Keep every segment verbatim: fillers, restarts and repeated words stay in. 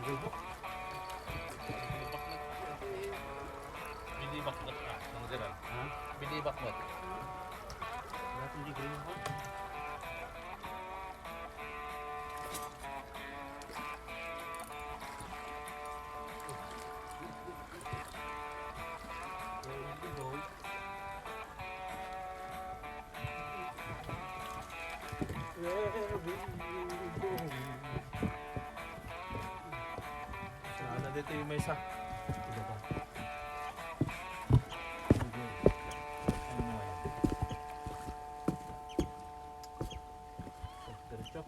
Bili baklat ka, Mang Gerald. Ha? Bili baklat. Wala tong degree mo. Sana dito yung may isa. Ano ba? Diretso.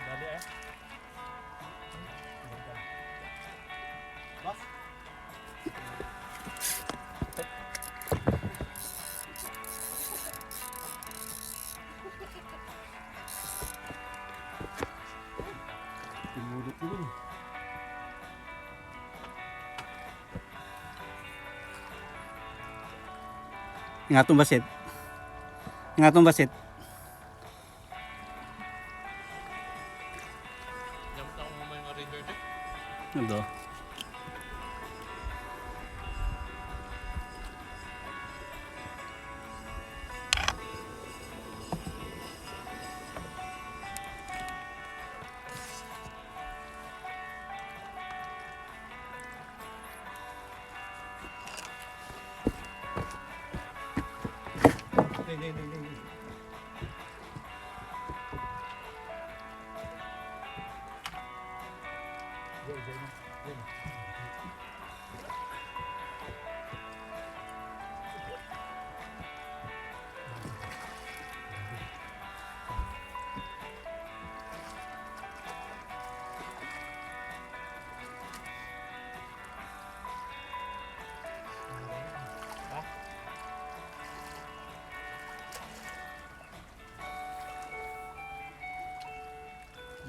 Dali, eh. Boss. Pinulot mo yun. Ingaton basit. Ingaton basit. Dapat ako mamay nga river na. Ano?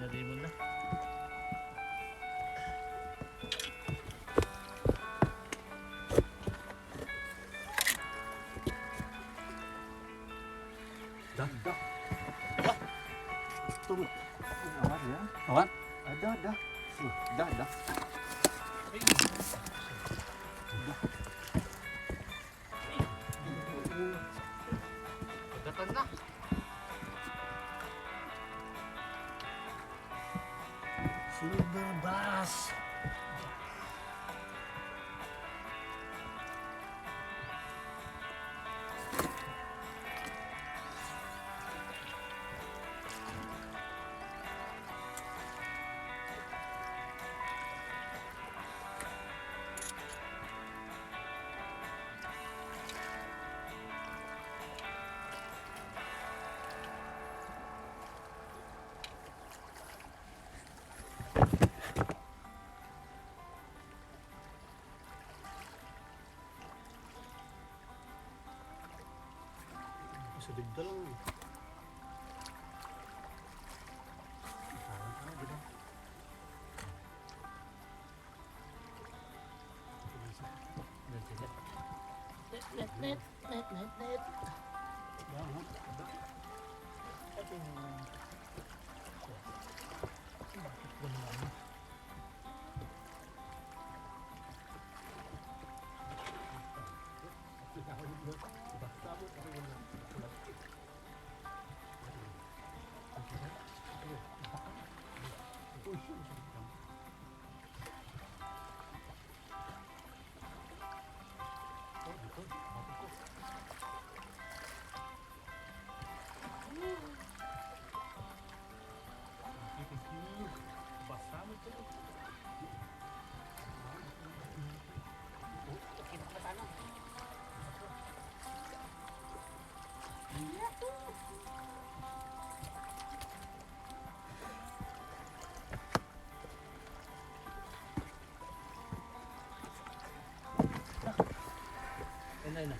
Nalimon na. Da, da. Da. Turun. Awan, ya. Awan? Ah, da, da. Uh, da, da. Da. Pagkatan na. Silver bass. Sa digda lang. Parang ano, di ba? Net, net, net, net, net, net. Ayun na, ayun na.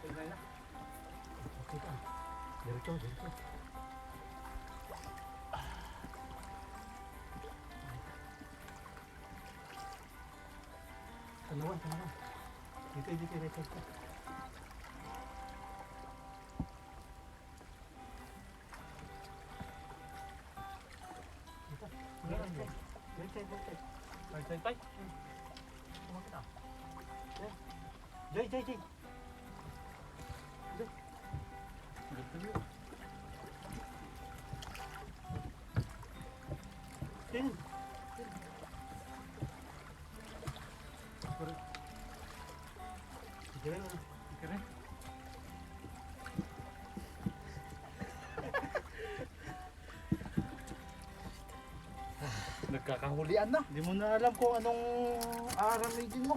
Ayun na, ayun na. Diretso, diretso. Tanawan, tanawan. Dito, dito, dito, dito. Dito. Right side, right side. Right side, right side. Right side, right side. Kumakita. Jay, Jay, Jay. Nagkakahulian na. Di mo na alam kung anong aaramidin mo.